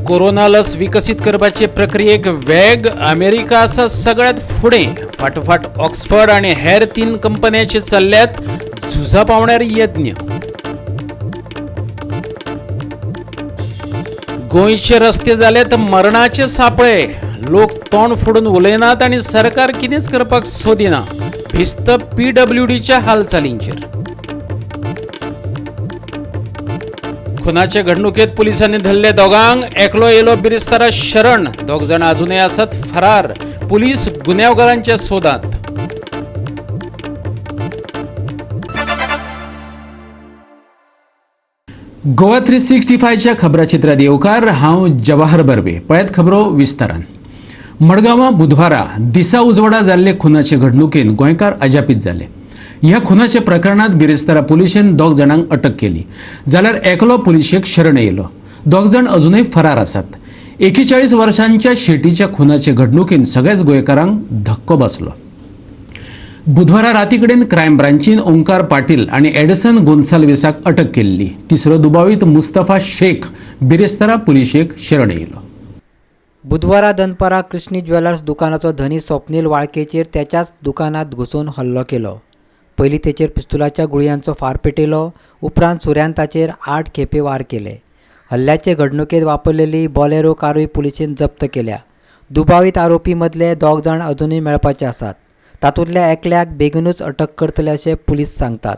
Corona लस विकसीत करपाचे प्रक्रियेक वेग. अमेरिका आसा सगळ्यात फुडें. फाटोफाट ऑक्सफर्ड आनी हेर तीन कंपन्यांचे चल्ल्यात झुजा पावण्यार यत्न. गोंयचे रस्ते जाल्यात मरणाचे सापळे. लोक तोंड फोडून उलयनात आनी सरकार कितेंच करपाक सोदिना. भिस्त पीडब्ल्यूडीच्या हालचालींचेर. खुनाचे घडणुकेत पुलिसांनी धरले दोगांक. एकलो येयलो बिरेस्तारा शरण. दोग जाण अजूनय आसात फरार. पुलीस गुन्यांवकारांच्या सोदांत. गोवा 365च्या खबराचित्रात येवकार. हांव जवाहर बर्वे. पळयात खबरो विस्तारान. मडगांवां बुधवारा दिसा उजवाडा जाल्ले खुनाचे घडणुकेन गोंयकार अजापीत जाले. ह्या खुनाच्या प्रकरणात बिरेस्तारा पुलिशेन दोग जाणांक अटक केली, जाल्यार एकलो पुलिशेक शरण येयलो. दोग जाण अजुनय फरार आसात. 41 वर्सांच्या शेटीच्या खुनाचे घडणुकेन सगळ्याच गोंयकारांक धक्को बसलो. बुधवारा राती कडेन क्रायम ब्रांचीन ओंकार पाटील आनी एडसन गोन्साल्विसाक अटक केल्ली. तिसरो दुबावीत मुस्तफा शेख बिरेस्तारा पुलिशेक शरण येयलो. बुधवारा दनपारां कृष्णी ज्वेलर्स दुकानाचो धनी स्वप्नील वाळकेचेर त्याच्याच दुकानात घुसून हल्लो केलो. पयलीं तेचेर पिस्तुलाच्या गुळयांचो फार पेटयलो, उपरांत सुऱ्यान ताचेर 8 खेपे वार केले. हल्ल्याचे घडणुकेत वापरलेली बॉलेरो कारूय पुलिशेन जप्त केल्या. दुबावीत आरोपी मदले दोग जाण अजुनूय मेळपाचे आसात. तातूंतल्या एकल्याक बेगीनूच अटक करतले अशें पुलीस सांगतात.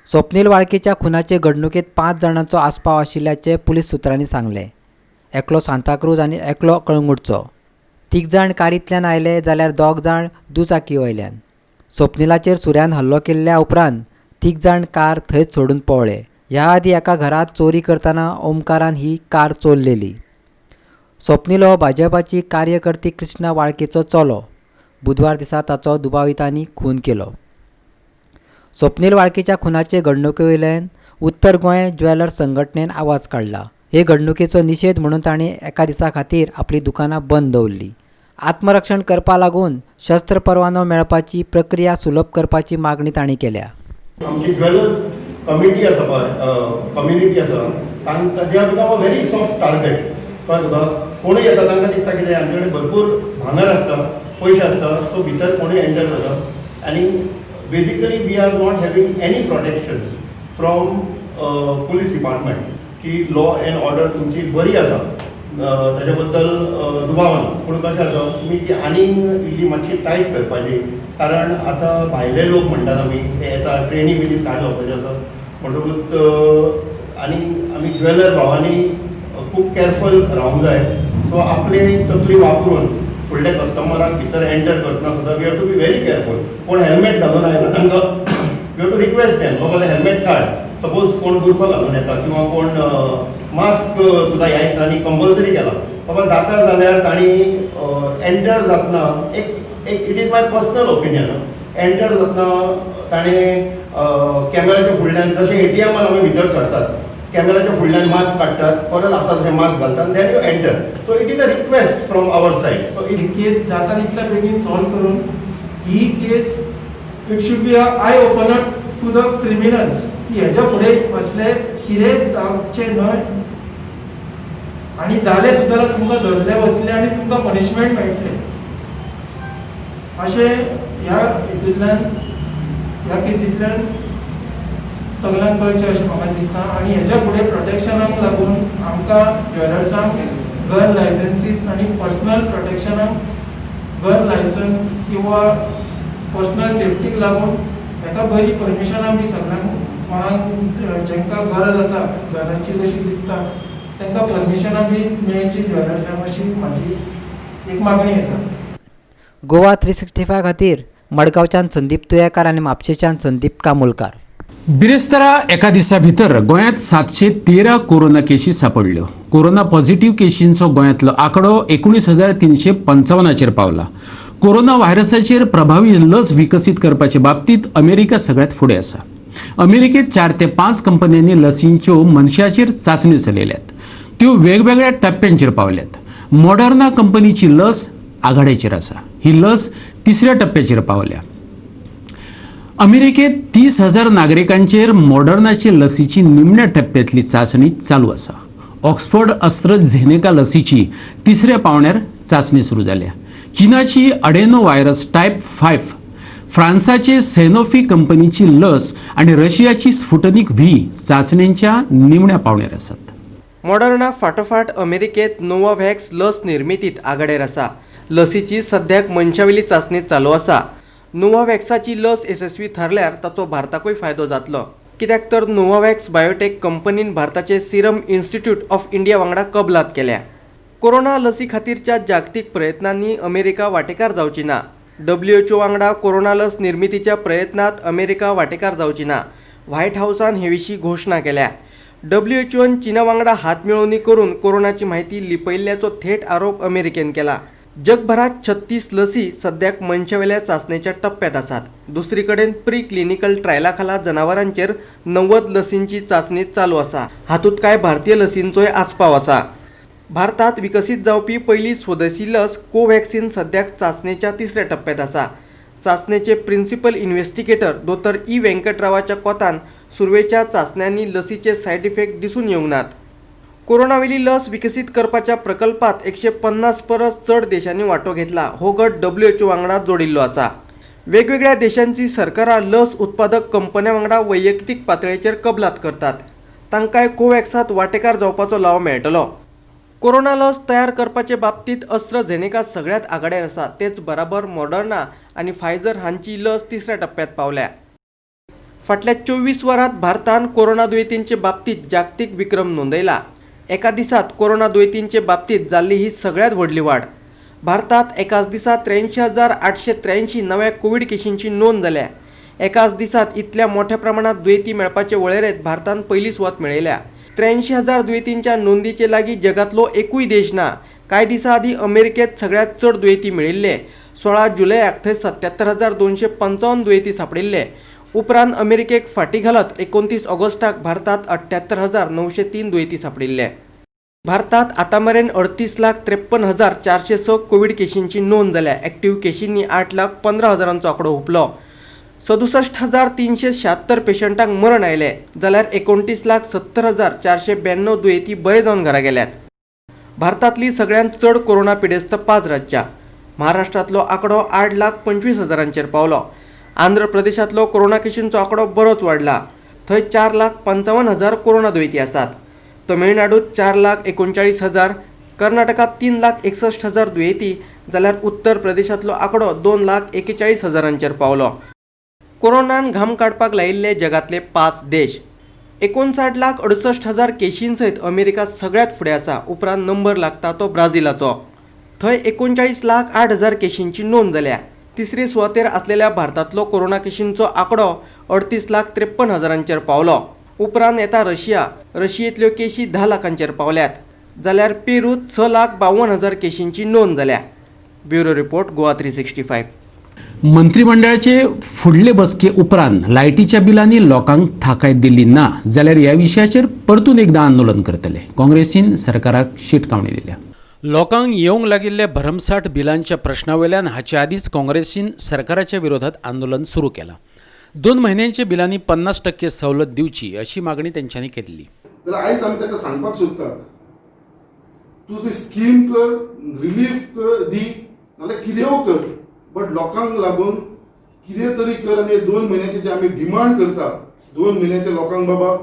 स्वप्नील वाळकेच्या खुनाचे घडणुकेत 5 जाणांचो आस्पाव आशिल्ल्याचें पुलीस सुत्रांनी सांगलें. एकलो सांताक्रूज आनी एकलो कळंगूटचो. 3 जाण कारींतल्यान आयले जाल्यार 2 जाण दुचाकी वयल्यान. स्वप्नीलाचेर सुऱ्यान हल्लो केल्ल्या उपरांत 3 जाण कार थंयच सोडून पळ्ळे. ह्या आदीं एका घरांत चोरी करतना ओमकारान ही कार चोरलेली. स्वप्नील हो भाजपाची कार्यकर्ती कृष्णा वाळकेचो चलो. बुधवार दिसा ताचो दुबावितांनी खून केलो. स्वप्नील वाळकेच्या खुनाचे घडणुके वयल्यान उत्तर गोंय ज्वेलर्स संघटनेन आवाज काडला. हे घडणुकेचो निशेध म्हणून तांणी एका दिसा खातीर आपली दुकानां बंद दवरली. आत्मरक्षण करपा लागून शस्त्र परवानो मेळपाची प्रक्रिया सुलभ करपाची मागणी तांणी केल्या. आमची ज्वेलर्स कमिटी आसा पळय, कम्युनिटी आसा, तांकां they are become a very soft target. कळ्ळें तुका? कोणूय येता, तांकां दिसता कितें आमचे कडेन भरपूर भांगर आसता, पयशे आसता, सो भितर कोणूय एंटर जाता. आनी basically we are not having any protections from police department की लॉ एंड ऑर्डर तुमची बरी आसा ताच्या बद्दल दुबाव ना. पूण कशें आसा, तुमी ती आनीक इल्ली मातशी टायट करपाची, कारण आतां भायले लोक म्हणटात आमी ते येता, ट्रेनी बिनी स्टार्ट जावपाचे आसा. म्हणटकूच आनी आमी ज्वेलर भावांनी खूब कॅरफूल रावंक जाय. सो आपली तकली वापरून फुडल्या कस्टमराक भितर एंटर करतना सुद्दां we have to be very careful. कोण हेल्मेट घालून आयला, तांकां we have to request them, बाबा हेल्मेट काड. सपोज कोण बुरखो घालून येता किंवा कोण मास्क सुद्दां ह्या दिसांनी कंपल्सरी केला, बाबा जाता जाल्यार तांणी एंटर जातना एक एक it is my personal opinion, enter जातना ताणें कॅमेराच्या फुडल्यान, जशें एटीएमान आमी भितर सरतात, कॅमेराच्या फुडल्यान मास्क काडटात, परत आसा तशें मास्क घालतात, then you enter. So it is a request from our side. So he case जाता तितल्या बेगीन सॉल्व करून ही case it should be a eye opener to the criminals की हेज्या फुडें असले कितें जावचें न्हय आनी जालें सुद्दां जाल्यार तुमकां धरले वतले आनी तुमकां पनिशमेंट मेळटलें. अशें ह्या हितूंतल्यान, ह्या केसींतल्यान सगल्यांक कळचें अशें म्हाका दिसता. आनी हेज्या फुडें प्रोटेक्शनाक लागून आमकां ज्वेलर्सांक गन लायसन्सीस आनी पर्सनल प्रोटेक्शनाक गन लायसन्स किंवा पर्सनल सेफ्टीक लागून हेका बरी परमिशनां बी सगल्यांक कोणाक जांकां गरज आसा गनाची जशी दिसता तांकां परमिशनां बी मेळची ज्वेलर्सांक, अशी म्हाजी एक मागणी आसा. गोवा 365 खातीर मडगांवच्यान संदीप तुयेकार आनी म्हापशेंच्यान संदीप कामुलकार. बिरेस्तारा एका दिसा भितर गोंयांत 713 कोरोना केशी सापडल्यो. कोरोना पॉझिटिव्ह केशींचो गोंयांतलो आंकडो 19,355चेर पावला. कोरोना व्हायरसाचेर प्रभावी लस विकसीत करपाचे बाबतींत अमेरिका सगळ्यांत फुडें आसा. अमेरिकेत 4 ते 5 कंपन्यांनी लसींच्यो मनशाचेर चांचण्यो चलयल्यात. त्यो वेगवेगळ्या टप्प्यांचेर पावल्यात. मॉडर्ना कंपनीची लस आघाड्याचेर आसा. ही लस तिसऱ्या टप्प्याचेर पावल्या. अमेरिकेत 30,000 नागरिकांचेर मॉडर्नाची लसीची निमण्या टप्प्यातली चांचणी चालू आसा. ऑक्सफोर्ड अस्ट्राझेनेका लसीची तिसऱ्या पावण्यार चाचणी सुरू जाल्या. चीनाची अडेनो व्हायरस टायप 5, फ्रांसाचे सेनोफी कंपनीची लस आनी रशियाची स्फुटनिक व्ही चाचण्यांच्या निमण्या पावण्यार आसात. मॉडर्ना फाटोफाट अमेरिकेत नोवाव्हॅक्स लस निर्मितीत आघाडेर आसा. लसीची सद्याक मनशावेली चाचणी चालू आसा. नोवाव्हॅक्साची लस येसस्वी थारल्यार ताचो भारताकूय फायदो जातलो, कित्याक तर नोवाव्हॅक्स बायोटेक कंपनीन भारताचे सिरम इन्स्टिट्यूट ऑफ इंडिया वांगडा कबलात केल्या. कोरोना लसी खातीरच्या जागतीक प्रयत्नांनी अमेरिका वांटेकार जावची ना. WHO वांगडा कोरोना लस निर्मितीच्या प्रयत्नांत अमेरिका वांटेकार जावची ना. व्हायट हावसान हे विशीं घोशणा केल्या. डब्ल्यूएचओन चीना वांगडा हात मेळोवणी करून कोरोनाची म्हायती लिपयल्ल्याचो थेट आरोप अमेरिकेन केला. जगभरात 36 लसी सद्याक मनशावेल्या चाचणेच्या टप्प्यात आसात. दुसरी कडेन प्री क्लिनिकल ट्रायला खाला जनावरांचेर 90 लसींची चाचणी चालू आसा. हातूंत कांय भारतीय लसींचोय आस्पाव आसा. भारतात विकसीत जावपी पयली स्वदेशी लस कोव्हॅक्सिन सद्याक चाचणेच्या तिसऱ्या टप्प्यात आसा. चाचणेचे प्रिन्सिपल इन्व्हेस्टिगेटर दोतोर ई व्यंकटरावाच्या कोतान सुरवेच्या चाचण्यांनी लसीचे सायड इफेक्ट दिसून येवंक नात. कोरोनावेली लस विकसीत करपाच्या प्रकल्पात 150 परस चड देशांनी वांटो घेतला. हो गट WHO वांगडा जोडिल्लो आसा. वेगवेगळ्या देशांची सरकारां लस उत्पादक कंपन्यां वांगडा वैयक्तीक पातळेचेर कबलात करतात. तांकांय कोव्हॅक्सांत वांटेकार जावपाचो लाव मेळटलो. कोरोना लस तयार करपाचे बाबतींत अस्ट्राझेनेका सगळ्यांत आघाडेर आसा. तेच बराबर मॉडर्ना आनी फायझर हांची लस तिसऱ्या टप्प्यात पावल्या. फाटल्या 24 वरांत भारतान कोरोना दुयेंतींचे बाबतींत जागतीक विक्रम नोंदयला. एका दिसात कोरोना दुयेंतींचे बाबतींत जाल्ली ही सगळ्यांत व्हडली वाड. भारतात एकाच दिसा 83,883 नव्या कोवीड केशींची नोंद जाल्या. एकाच दिसात इतल्या मोठ्या प्रमाणात दुयेंती मेळपाचे वळेरेंत भारतान पयली सुवात मेळयल्या. 83,000 दुयेंतींच्या नोंदीचे लागीं जगांतलो एकूय देश ना. कांय दिसां आदीं अमेरिकेंत सगळ्यांत चड दुयेंती मेळिल्ले. 16 जुलयाक थंय 77,255 दुयेंती सांपडिल्ले. उपरांत अमेरिकेक फाटी घालत 29 ऑगस्टाक भारतात 78,903 दुयेंती सांपडिल्ले. भारतात आतां मेरेन 38,53,406 कोवीड केशींची नोंद जाल्या. एक्टिव्ह केशींनी 8,15,000 आंकडो हुपलो. 67,376 पेशंटांक मरण आयलें, जाल्यार 29,70,492 दुयेंती बरे जावन घरा गेल्यात. भारतांतली सगळ्यांत चड कोरोना पिडेस्त 5 राज्यां. महाराष्ट्रांतलो आंकडो 8,25,000 पावलो. आंध्र प्रदेशांतलो कोरोना केशींचो आंकडो बरोच वाडला. थंय 4,55,000 कोरोना दुयेंती आसात. तमिळनाडूत 4,39,000, कर्नाटकांत 3,61,000 दुयेंती, जाल्यार उत्तर प्रदेशांतलो आंकडो 2,41,000 पावलो. कोरोनान घाम काडपाक लायिल्ले जगांतले 5 देश. 59,68,000 केशीं सयत अमेरिका सगळ्यांत फुडें आसा. उपरांत नंबर लागता तो ब्राझिलाचो. थंय 39,08,000 केशींची नोंद जाल्या. तिसरे सुवातेर आसलेल्या भारतांतलो कोरोना केशींचो आंकडो 38,53,000 पावलो. उपरांत येता रशिया. रशियेंतल्यो केशी 10 लाखांचेर पावल्यात, जाल्यार पेरूत 6,52,000 केशींची नोंद जाल्या. Bureau report, Goa 365. मंत्रिमंडळाचे फुडले बसके उपरांत लायटीच्या बिलांनी लोकांक थाकाय दिली ना जाल्यार ह्या विशयाचेर परतून एकदां आंदोलन करतले. काँग्रेसीन सरकाराक शिटकावणी दिल्या. लोकांक येवंक लागिल्ले भरमसाठ बिलांच्या प्रश्नावेल्यान हाचे आदींच काँग्रेसीन सरकाराच्या विरोधात आंदोलन सुरू केलां. 2 म्हयन्यांच्या बिलांनी 50% सवलत दिवची अशी मागणी तेंच्यांनी केल्ली. जाल्यार आयज आमी ताका सांगपाक सोदता, तूं स्कीम कर, रिलीफ दी, नाल्यार कितेंय कर, बट लोकांक लागून कितें तरी कर. आनी 2 म्हयन्याचे जे आमी डिमांड करता, 2 म्हयन्याचे लोकांक बाबा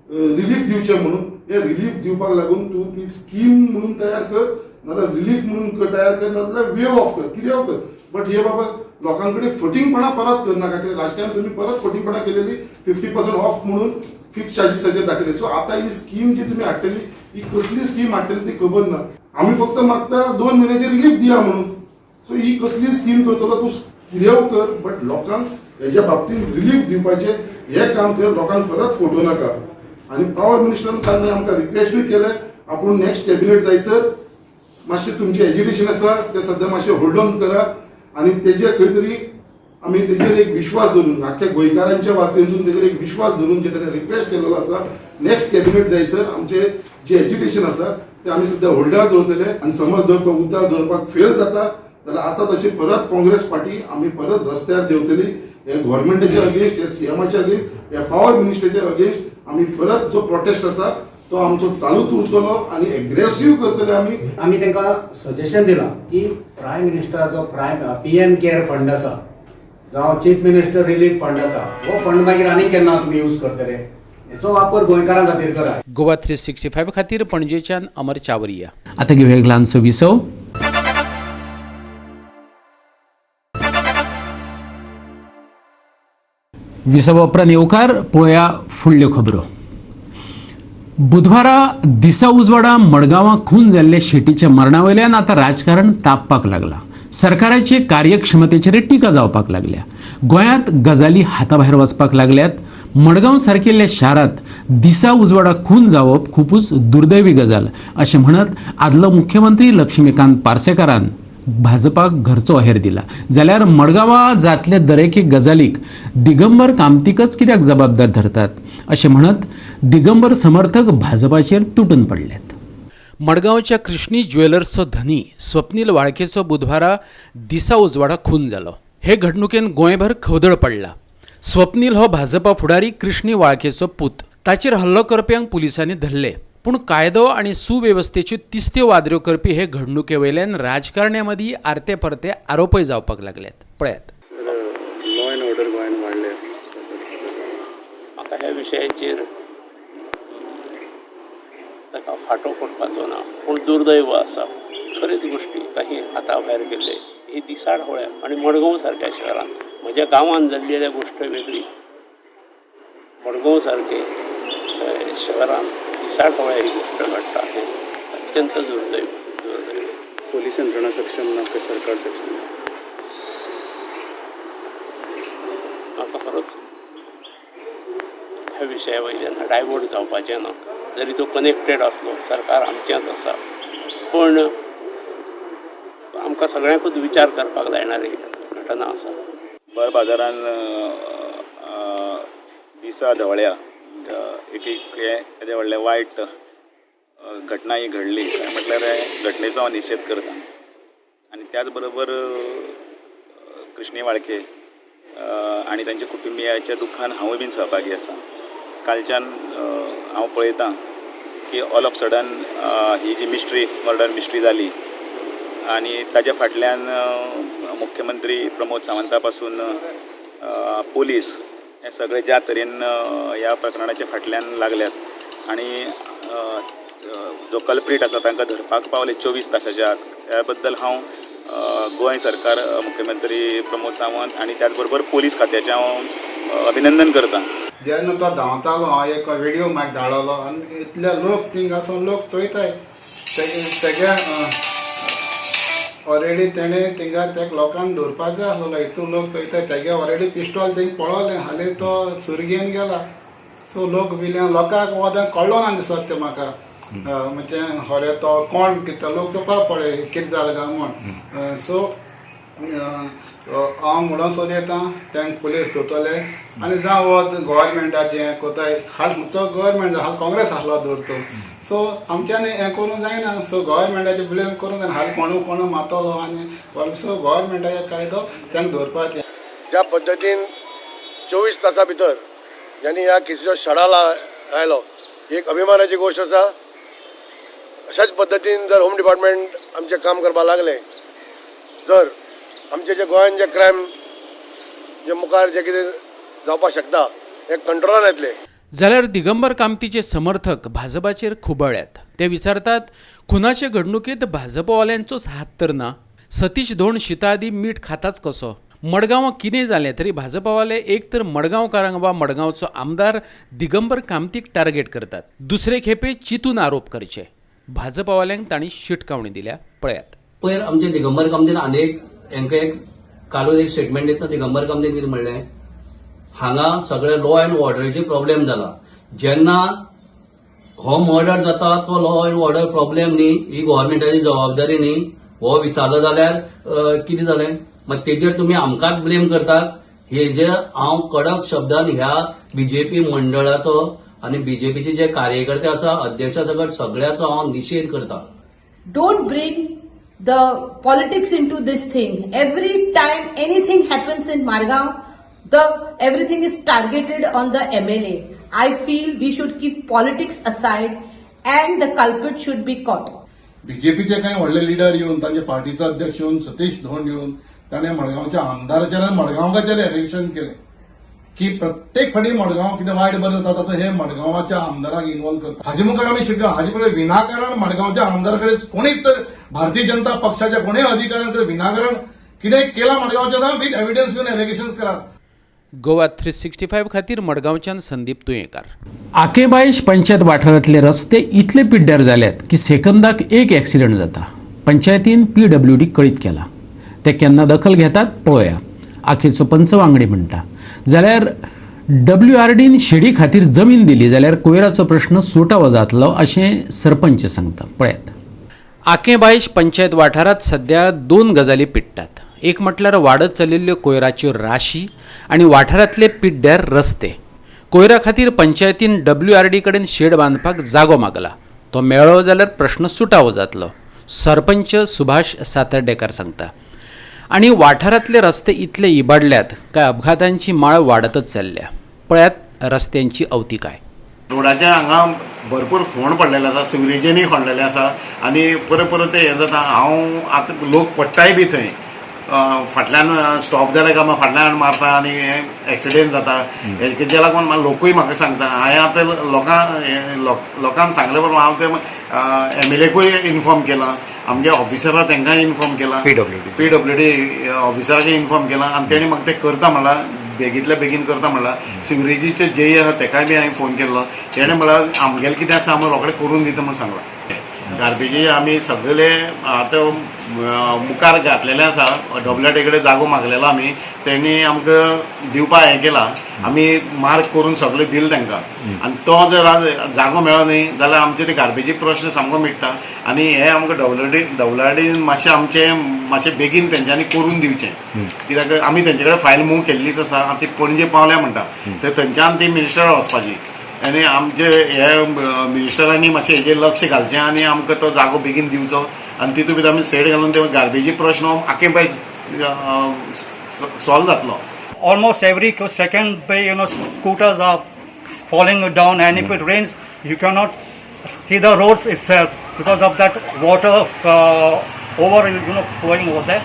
रिलीफ दिवचें म्हणून, हे रिलीफ दिवपाक लागून तूं ती स्कीम म्हणून तयार कर, नाजाल्यार रिलीफ म्हणून तयार कर, नाजाल्यार वेव ऑफ कर, कितेंय कर, बट हे बाबा लोकां कडेन फटींगपणां परत करनाका. कित्याक लास्ट टायम तुमी परत फटींगपणां केलेली, 50% ऑफ म्हणून फिक्स चार्जीसाचेर दाखयले. सो आतां ही स्कीम जी तुमी हाडटली, ही कसली स्कीम हाडटली ती खबर ना. आमी फक्त मागता 2 म्हयन्याचे रिलीफ दिया म्हणून. सो ही कसली स्कीम करतलो तूं कितेंय कर, बट लोकांक हेज्या बाबतींत रिलीफ दिवपाचें हें काम कर, लोकांक परत फटोवं नाका. आनी पावर मिनिस्टरान तांणी आमकां रिक्वेस्टूय केलें, आपूण नेक्स्ट कॅबिनेट जायसर मातशें तुमचें एज्युकेशन आसा तें सद्या मातशें होल्ड ऑन करा आनी तेजेर खंय तरी आमी तेजेर एक विश्वास दवरून, आख्ख्या गोंयकारांच्या वाटेनसून तेजेर एक विश्वास दवरून जे ताणें रिक्वेस्ट केलेलो आसा, नेक्स्ट कॅबिनेट जायसर आमचें जें एज्युकेशन आसा तें आमी सद्या होल्डार दवरतले. आनी समज जर तो उतार दवरपाक फेल जाता जाल्यार आसा तशी परत काँग्रेस पार्टी आमी परत रस्त्यार देंवतली. हे गव्हर्मेंटाच्या अगेन्स्ट, हे सीएमाच्या अगेन्स्ट, ह्या पावर मिनिस्टराच्या अगेन्स्ट आमी परत जो प्रोटेस्ट आसा तो तो आमचो चालूच उरतलो आनी एग्रेसीव करतले आमी. आमी तांकां सजेशन दिलां की प्रायम मिनिस्टराचो प्रायम पीएम केअर फंड आसा जावं चीफ मिनिस्टर रिलीफ फंड आसा, हो फंड मागीर आनीक केन्ना तुमी यूज करतले, हेचो वापर गोंयकारां खातीर करा. गोवा 365 खातीर पणजेच्यान अमर चावरिया. आतां घेवया एक ल्हानसो विसव. विसवा उपरांत येवकार पळोवया फुडल्यो खबरो. बुधवारा दिसा उजवाडा मडगांवां खून जाल्ले शेटीच्या मरणा वयल्यान आतां राजकारण तापपाक लागलां. सरकाराचे कार्यक्षमतेचेर टिका जावपाक लागल्या. गोंयांत गजाली हाता भायर वचपाक लागल्यात. मडगांव सारकिल्ल्या शारांत दिसा उजवाडा खून जावप खुबूच दुर्दैवी गजाल अशें म्हणत आदलो मुख्यमंत्री लक्ष्मीकांत पार्सेकारान भाजपाक घरचो अहेर दिला. जाल्यार मडगांवां जातले दरेकी गजालीक दिगंबर कामतीकच कित्याक जबाबदार धरतात अशें म्हणत दिगंबर समर्थक भाजपाचेर तुटून पडल्यात. मडगांवच्या कृष्णी ज्वेलर्सचो धनी स्वप्नील वाळकेचो बुधवारा दिसा उजवाडा खून जालो. हे घडणुकेन गोंयभर खवदळ पडला. स्वप्नील हो भाजपा फुडारी कृष्णी वाळकेचो पूत. ताचेर हल्लो करप्यांक पुलिसांनी धरले. पूण कायदो आनी सुवेवस्थेच्यो तिस्त्यो वादऱ्यो करपी हे घडणुके वयल्यान राजकारण्यां मदीं आरते परते आरोपय जावपाक लागल्यात. पळयात. लॉ एन्ड ऑर्डर गोंयांत वाडले. म्हाका ह्या विशयाचेर ताका फाटो फोडपाचो ना, पूण दुर्दैव आसा. खरीच गोश्टी काही हाता भायर गेल्ले ही दिसाड होळ्या आनी मडगांव सारक्या शहरांत, म्हज्या गांवांत जाल्ली गोश्ट वेगळी, मडगांव सारके शहरांत दिसाड होळ्या ही गोश्ट घडटा हें अत्यंत दुर्दैव. दुर्दैव. पोलीस यंत्रणा सक्षम ना काय सरकार सक्षम ना? म्हाका खरोच ह्या विशया वयल्यान डायवर्ट जावपाचें ना. जरी तो कनेक्टेड आसलो, सरकार आमचेंच आसा, पूण आमकां सगळ्यांकूच विचार करपाक जायणारी घटना आसा. भर बाजारान दिसा धवळ्या एक एक येदें व्हडलें वायट घटना ही घडली काय म्हटल्यार घटनेचो हांव निशेध करता. आनी त्याच बरोबर कृष्णी वाळके आनी तांच्या कुटुंबियाच्या दुख्खान हांवूय बीन सहभागी आसा. कालच्यान हांव पळयतां की ऑल ऑफ सडन ही जी मिस्ट्री मर्डर मिस्ट्री जाली आनी ताच्या फाटल्यान मुख्यमंत्री प्रमोद सावंता पासून पोलीस हे सगळे ज्या तरेन ह्या प्रकरणाच्या फाटल्यान लागल्यात आनी जो कल्प्रीट आसा तांकां धरपाक पावले 24 तासाच्या आत, ह्या बद्दल हांव गोंय सरकार, मुख्यमंत्री प्रमोद सावंत आनी त्याच बरोबर पोलीस खात्याचें हांव अभिनंदन करतां. जेन्ना तो धांवतालो हांव एक व्हिडियो मागीर धाडलो आनी इतले लोक थिंगा आसून लोक चोयताय तेगे ऑलरेडी तेणें थिंगा तेका लोकांक दवरपाक जाय आसलेलो. हितून लोक चोयताय तेगे ऑलरेडी पिस्टॉल थिंग पळोवलें हालीं तो सुरी घेवन गेला. सो लोक भिल्या लोकांक वोदां कळ्ळो ना दिसत तें म्हाका, म्हणजे खरें तो कोण कितें लोक चोवपाक पळय कितें जालें काय म्हूण. सो हांव म्हणून सोदयता तांकां पुलीस धरतले आनी जावं वत गव्हर्मेंटाचें हें कोताय हाल खंयचो गव्हर्मेंट हाल काँग्रेस आसलो धरतो. सो आमच्यांनी हें करूंक जायना. सो गव्हर्मेंटाचें ब्लेम करूंक जायना, हाल कोणू कोणू मारतलो आनी सो गव्हर्मेंटाचो कायदो तांकां दवरपाचें. ज्या पद्दतीन 24 तासां भितर ज्यांनी ह्या केसीचो शडा आयलो ही एक अभिमानाची गोश्ट आसा. अशाच पद्दतीन जर होम डिपार्टमेंट आमचें काम करपाक लागलें, जर आमचे जे गोंयान जे क्रायम जे मुखार जे कितें जावपाक शकता हें कंट्रोलान येतलें. जाल्यार दिगंबर कामतीचे समर्थक भाजपाचेर खुबळ्ळ्यात. ते विचारतात, खुनाचे घडणुकेंत भाजपवाल्यांचोच हात तर ना? सतीश धोंड शिताआदी मीठ खाताच कसो? मडगांवां कितें जालें तरी भाजपावाले एक तर मडगांवकारांक वा मडगांवचो आमदार दिगंबर कामतीक टार्गेट करतात. दुसरे खेपे चिंतून आरोप करचे. भाजपावाल्यांक तांणी शिटकावणी दिल्या. पळयात. पयर आमचे दिगंबर कामतीन आनी एक हेंका एक कालूच एक स्टेटमेंट दितना दिगंबर कामतीन कितें म्हणलें, हांगा सगळे लॉ एन्ड ऑर्डराचे प्रॉब्लेम जाला. जेन्ना हो मर्डर जाता तो लॉ एन्ड ऑर्डर प्रॉब्लेम न्ही, ही गव्हर्मेंटाची जबाबदारी न्ही. हो विचारलो जाल्यार कितें जालें, मागीर तेजेर तुमी आमकांच ब्लेम करतात. हेजे हांव कडक शब्दान ह्या बीजेपी मंडळाचो आनी बीजेपीचे जे कार्यकर्ते आसा, अध्यक्षा सकट सगळ्याचो हांव निशेध करता. Don't bring the politics into this thing. Every time anything happens in Margao, the everything is targeted on the MLA. I feel we should keep politics aside and the culprit should be caught. बीजेपीचे कांय व्हडले leader येवन, तांचे पार्टीचो अध्यक्ष येवन, सतीश धोंड येवन ताणें मडगांवच्या आमदाराचेर आनी मडगांवकाचेर एलिगेशन केलें की प्रत्येक फावटी मडगांव कितें वायट बरें जाता तातूंत हे मडगांवाच्या आमदाराक इन्वॉल्व करता. हाजे मुखार आमी शिकला. हाजे पयलीं विनाकारण मडगांवच्या आमदारा कडेन कोणीच तर भारतीय जनता पक्षाच्या कोणूय अधिकाऱ्यान तर विनाकारण कितें केलां मडगांवच्या जाल्यार विथ एविडन्स घेवन एलिगेशन करात. गोवा 365 खातीर मडगांवच्यान संदीप तुयेंकार. आकेबायश पंचायत वाठारांतले रस्ते इतले पिड्ड्यार जाल्यात की सेकंदाक एक एक्सिडंट जाता. पंचायतीन PWD कळीत केला. ते केन्ना दखल घेतात पळोवया. आखेचो पंच वांगडी म्हणटा जाल्यार WRDन शेडी खातीर जमीन दिली जाल्यार कोयराचो प्रश्न सुटावो जातलो अशें सरपंच सांगता. पळयात. आकेबायश पंचायत वाठारांत सद्या दोन गजाली पिडटात. एक म्हटल्यार वाडत चलिल्ल्यो कोयराच्यो राशी आनी वाठारांतले पिड्ड्यार रस्ते. कोयरा खातीर पंचायतीन WRD कडेन शेड बांदपाक जागो मागला. तो मेळ्ळो जाल्यार प्रश्न सुटावो जातलो, सरपंच सुभाष सातर्डेकर सांगता. आनी वाठारांतले रस्ते इतले इबाडल्यात काय अपघातांची माळ वाडतच चल्ल्या. पळयात रस्त्यांची अवतिकाय. रोडाच्या हांगा भरपूर फोंड पडलेले आसा, सिवरेजीनय खणलेले आसा आनी परत परत ते हें जाता. हांव आतां लोक पडटाय बी थंय फाटल्यान स्टॉप जाले काय मागीर फाटल्यान मारता आनी एक्सिडेंट जाता. हेजे लागून लोकूय म्हाका सांगता. हांवें आतां लोकांक सांगले बरोबर हांव ते MLA inform केलां, आमगे ऑफिसरा तांकां इन्फॉर्म केलां, PWD ऑफिसराक इन्फॉर्म केलां आनी तेणी म्हाका तें करता म्हणलां, बेगींतल्या बेगीन करता म्हणलां. सिवरेजीचे जे आसा तेकाय बी हांवें फोन केल्लो, तेणें म्हणलां आमगेलें कितें आसा आमी रोखडें करून दिता म्हूण सांगलां. गार्बेजी आमी सगळे आतां मुखार घातलेले आसा. WRD कडेन जागो मागलेलो आमी, तेणी आमकां दिवपा हें केलां, आमी मार्क करून सगळें दिलें तांकां. आनी तो जर जागो मेळ्ळो न्ही जाल्यार आमचे ते गार्बेजी प्रश्न सामको मिटता. आनी हे आमकां WRD मातशें आमचें मातशें बेगीन तेंच्यांनी करून दिवचें, कित्याक आमी तेंचे कडेन फायल मूव केल्लीच आसा आनी ती पणजे पावल्या म्हणटा, तर थंयच्यान ती मिनिस्टर वचपाची. आनी आमचे हे मिनिस्टरांनी मातशें हेजेर लक्ष घालचें आनी आमकां तो जागो बेगीन दिवचो आनी तितूंत भितर आमी सेड घालून ते गार्बेजी प्रश्न आखे बाय सॉल्व जातलो. Almost every second day, you know, scooters are falling down, and if it rains, you cannot see the roads itself because of that water over, you know, flowing over there.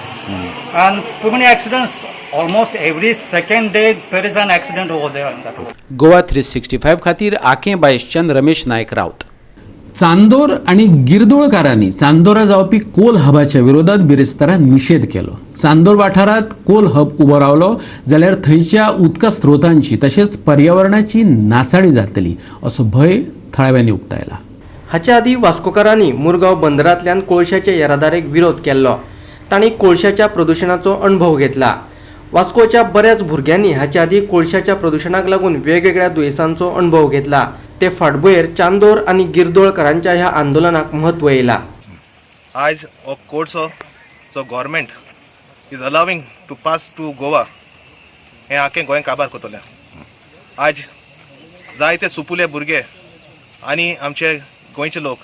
And too many accidents. Almost every second day there is an accident over there in that road. Goa 365 खातीर आकें बायशच्यान रमेश नायक राऊत. चांदोर आनी गिरदोळकारांनी चांदोरा जावपी कोल हबाच्या विरोधात बिरेस्तारा निशेध केलो. चांदोर वाठारांत कोल hub उबो रावलो जाल्यार थंयच्या उदका स्रोतांची तशेंच पर्यावरणाची नासाडी जातली असो भंय थळाव्यांनी उक्तायला. हाचे आदीं वास्कोकारांनी मुरगांव बंदरांतल्यान कोळशाचे येरादारीक विरोध केल्लो. तांणी कोळशाच्या प्रदुशणाचो अणभव घेतला. वास्कोच्या बऱ्याच भुरग्यांनी हाचे आदीं कोळशाच्या प्रदुशणाक लागून वेगवेगळ्या दुयेंसांचो अणभव घेतला. ते फाटभुंयेर चांदोर आनी गिरदोळकरांच्या ह्या आंदोलनाक म्हत्व येयला. आयज हो कोळसो जो government is allowing to pass to Goa हें आखें गोंय काबार करतलें. आयज जायते सुपुले भुरगे आनी आमचे गोंयचे लोक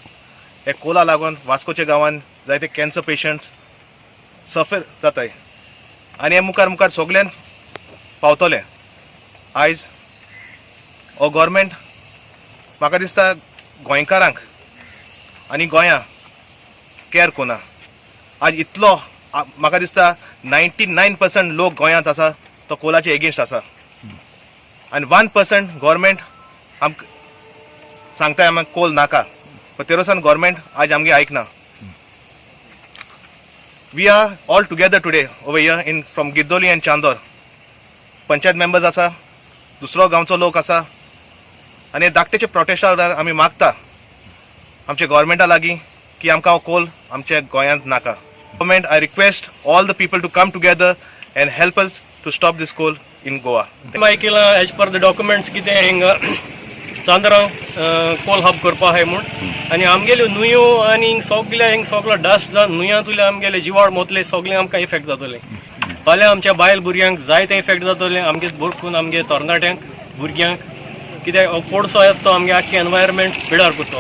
हे कोला लागून वास्कोच्या गांवान जायते कॅन्सर पेशंट्स सफर जाताय आनी हे मुखार मुखार सगल्यान पावतले. आयज हो गव्हर्मेंट म्हाका दिसता गोंयकारांक आनी गोंया कॅर कोना. आज इतलो म्हाका दिसता 99% लोक गोंयांत आसा तो कोलाचे एगेन्स्ट आसा आनी 1% गव्हर्मेंट आमकां सांगता आमकां कोल नाका, पण तेरोसान गव्हर्मेंट आज आमगे आयकना. We are all together today over here in from Girdoli and Chandor. Panchayat members आसा, दुसरो गांवचो लोक आसा आनी धाकटेचे प्रोटेस्टा वेळार आमी मागता आमच्या गव्हर्मेंटा लागीं की आमकां हो कोल आमच्या गोंयांत नाका. Government, I request all the people to come together and help us to stop this coal in Goa. आयकिलां as per the documents कितें हिंगा चांदरा कोल हब करपा आहाय म्हूण आनी आमगेल्यो न्हंयो आनी हिंग सगल्या हिंग सगलो डस्ट जावन न्हंयांतुले आमगेले जिवाळ मोतले सगळे आमकां इफेक्ट जातले. फाल्यां आमच्या बायल भुरग्यांक जायते इफेक्ट जातले, आमगे भरपूर आमगे तरणाट्यांक भुरग्यांक, कित्याक हो कोळसो येता तो आमगे आख्खे एनवायरमेंट पिडार करतलो.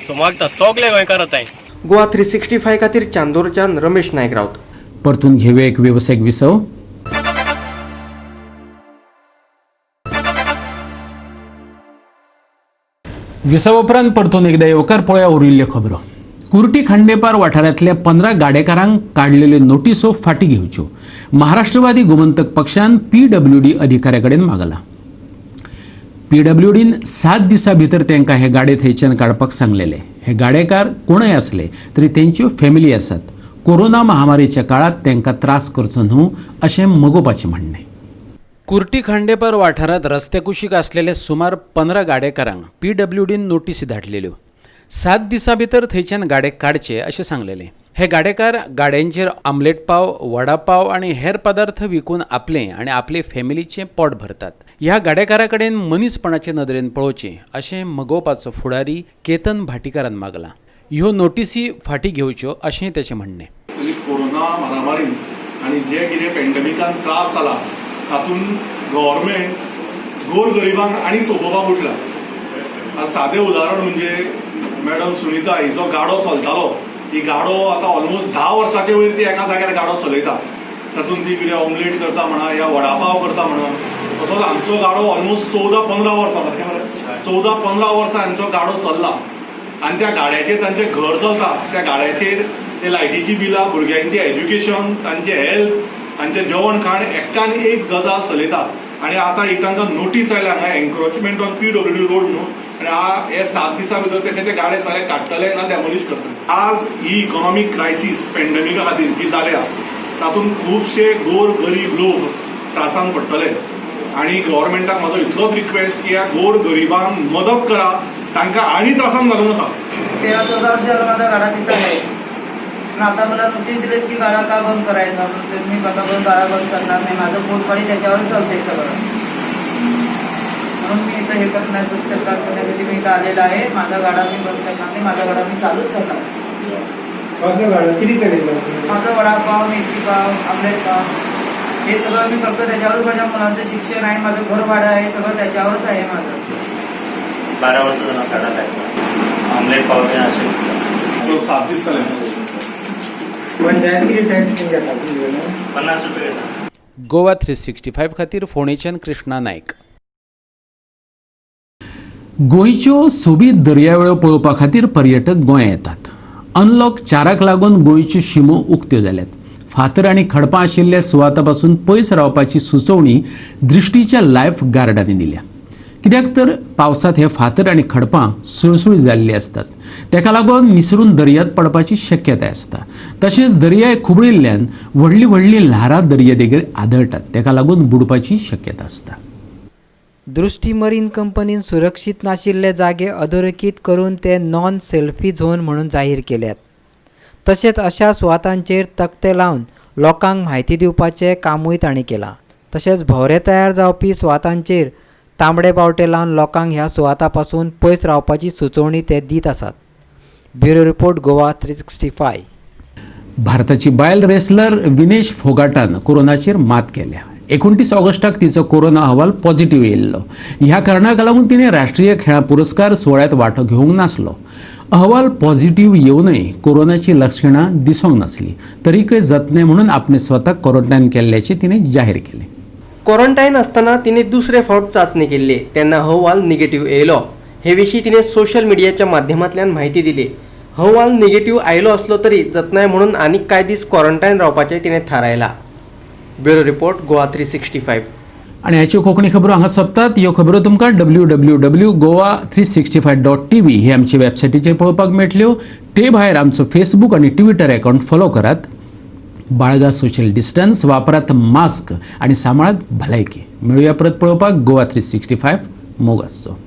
सो मागता सगळे गोंयकारां तांय. गोवा 365 खातीर चांदोरच्यान रमेश नायक राऊत. परतून घेऊया एक वेवसायिक विसव. विसवा उपरांत परतून एकदा येवकार. पळया उरिल्ल्यो खबरो. कुर्टी खांडेपार वाठारांतल्या 15 गाडेकारांक काडलेल्यो नोटिसो फाटीं घेवच्यो, महाराष्ट्रवादी गोमंतक पक्षान पीडब्ल्यूडी अधिकाऱ्या कडेन मागलां. पीडब्ल्यूडीन 7 दिसां भितर तांकां हे गाडे थंयच्यान काडपाक सांगलेले. हे गाडेकार कोणय आसले तरी तेंच्यो फॅमिली आसात. कोरोना महामारीच्या काळांत तांकां त्रास करचो न्हू अशें मगोपाचें म्हणणें. कुर्टी खांडेपार वाठारांत रस्त्या कुशीक आसलेले सुमार 15 गाडेकारांक पीडब्ल्यूडीन नोटीसी धाडलेल्यो. 7 दिसां भितर थंयच्यान गाडे काडचे अशें सांगलेलें. हे गाडेकार गाड्यांचेर आमलेट पाव, वडापाव आनी हेर पदार्थ विकून आपलें आनी आपले फॅमिलीचें पोट भरतात. ह्या गाडेकारा कडेन मनीसपणाचे नदरेन पळोवचें अशें मगोपाचो फुडारी केतन भाटीकारान मागलां. ह्यो नोटीसी फाटीं घेवच्यो अशें ताचें म्हणणें. कोरोना महामारीन आनी जे कितें पॅन्डेमिकान त्रास जाला तातूंत गव्हर्मेंट गोरगरिबांक आनी सोंपोवपाक उठला. सादें उदाहरण म्हणजे मॅडम सुनीता हिजो गाडो चलतालो, ही गाडो आतां ऑलमोस्ट 10 वर्साचे वयर ती एका जाग्यार गाडो चलयता. तातूंत ती कितें ऑमलेट करता म्हणा या वडापाव करता म्हणा. तसोच आमचो गाडो ऑलमोस्ट 14-15 वर्सां, 14-15 वर्सां हांचो गाडो चल्ला आनी त्या गाड्याचेर तांचें घर चलता. त्या गाड्याचेर ते लायटीची बिलां, भुरग्यांचें एज्युकेशन, तांचें हेल्थ, तांचें जेवण खाण एकान एक गजाल चलयता. आनी आतां ही तांकां नोटीस आयल्या हांगा एन्क्रोचमेंट ऑन पीडब्ल्यूडी रोड न्हू, आनी हे 7 दिसां भितर तें ते गाडे सगळे काडटले ना डॅमोलिश करतले. आज ही इकॉनॉमीक क्रायसीस पॅन्डेमिका खातीर जी जाल्या तातूंत खुबशे गोर गरीब लोक त्रासान पडटले. आनी गव्हर्मेंटाक म्हाजो इतलोच रिक्वेस्ट की ह्या गोर गरिबांक मदत करा, तांकां आनी त्रासान घालूं नाका. 13-14 वर्ष झालं माझा गाडा तिथं आहे. पण आता मला नोटीस दिलीत की गाडा का बंद करायचा, म्हणून मी आता बंद गाडा बंद करणार नाही. माझं पोटपाणी त्याच्यावर चालतंय सगळं, म्हणून मी इथं हे करण्यासाठी, तक्रार करण्यासाठी मी इथं आलेला आहे. माझा गाडा मी बंद करणार नाही, माझा गाडा मी चालूच करणार. माझा वडापाव, मिरची पाव, आमलेट पाव हे सगळं मी करतो. त्याच्यावरच माझ्या मुलांचं शिक्षण आहे, माझं घर भाडं आहे, सगळं त्याच्यावरच आहे माझं. 12 वर्ष झालं गाडा आहे, ऑमलेट पाव बी असेल. 7 दीस जाले. पंचायत किती टॅक्स घेता? 50 रुपये घेता. गोवा 365 खातीर फोंडेच्यान कृष्णा नायक. गोंयच्यो सोबीत दर्यावेळो पळोवपा खातीर पर्यटक गोंया येतात. अनलॉक 4 लागून गोंयच्यो शिमो उक्त्यो जाल्यात. फातर आनी खडपां आशिल्ल्या सुवाता पासून पयस रावपाची सुचोवणी दृश्टीच्या लायफ गार्डांनी दिल्या. कित्याक तर पावसांत हे फातर आनी खडपां सुळसुळीत जाल्ली आसतात. ताका लागून निसरून दर्यांत पडपाची शक्यताय आसता. तशेंच दर्याय खुबळिल्ल्यान व्हडलीं व्हडलीं ल्हारां दर्यादेगेर आदळटात. ताका लागून बुडपाची शक्यता आसता. दृष्टी मरीन कंपनीन सुरक्षीत नाशिल्ले जागे अधोरेखीत करून ते नॉन सेल्फी झोन म्हणून जाहीर केल्यात. तशेंच अशा सुवातांचेर तकटे लावन लोकांक म्हायती दिवपाचें कामूय तांणी केलां. तशेंच भोंवरे तयार जावपी सुवातांचेर तांबडे बावटे लावन लोकांक ह्या सुवातां पासून पयस रावपाची सुचोवणी ते दीत आसात. Bureau report, Goa 365. भारताची बायल रेसलर विनेश फोगाटान कोरोनाचेर मात केल्या. 29 ऑगस्टाक तिचो कोरोना अहवाल पॉझिटिव्ह येयल्लो. ह्या कारणाक लागून तिणें राष्ट्रीय खेळां पुरस्कार सुवाळ्यांत वांटो घेवंक नासलो. अहवाल पॉझिटिव्ह येवनय कोरोनाची लक्षणां दिसूंक नासली तरीकय जतनाय म्हणून आपणे स्वताक क्वॉरंटायन केल्ल्याचें तिणें जाहीर केलें. क्वॉरंटायन आसतना तिने दुसरे फावट चाचणी केल्ली तेन्ना अहवाल निगेटिव्ह येयलो. हे विशीं तिने सोशल मिडियाच्या माध्यमांतल्यान म्हायती दिली. अहवाल निगेटिव्ह आयलो असलो तरी जतनाय म्हणून आनीक कांय दीस क्वॉरंटायन रावपाचें तिणें थारायलां. Bureau report, Goa 365. आनी हाच्यो कोंकणी खबरो हांगा सोंपतात. ह्यो खबरो तुमकां www.goa365.tv ही आमची वेबसायटीचेर पळोवपाक मेळटल्यो. ते भायर आमचो फेसबूक आनी ट्विटर अकावंट फॉलो करात. बाळगा सोशल डिस्टन्स, वापरात मास्क आनी सांबाळात भलायकी. मेळुया परत पळोवपाक गोवा 365. मोग आसचो.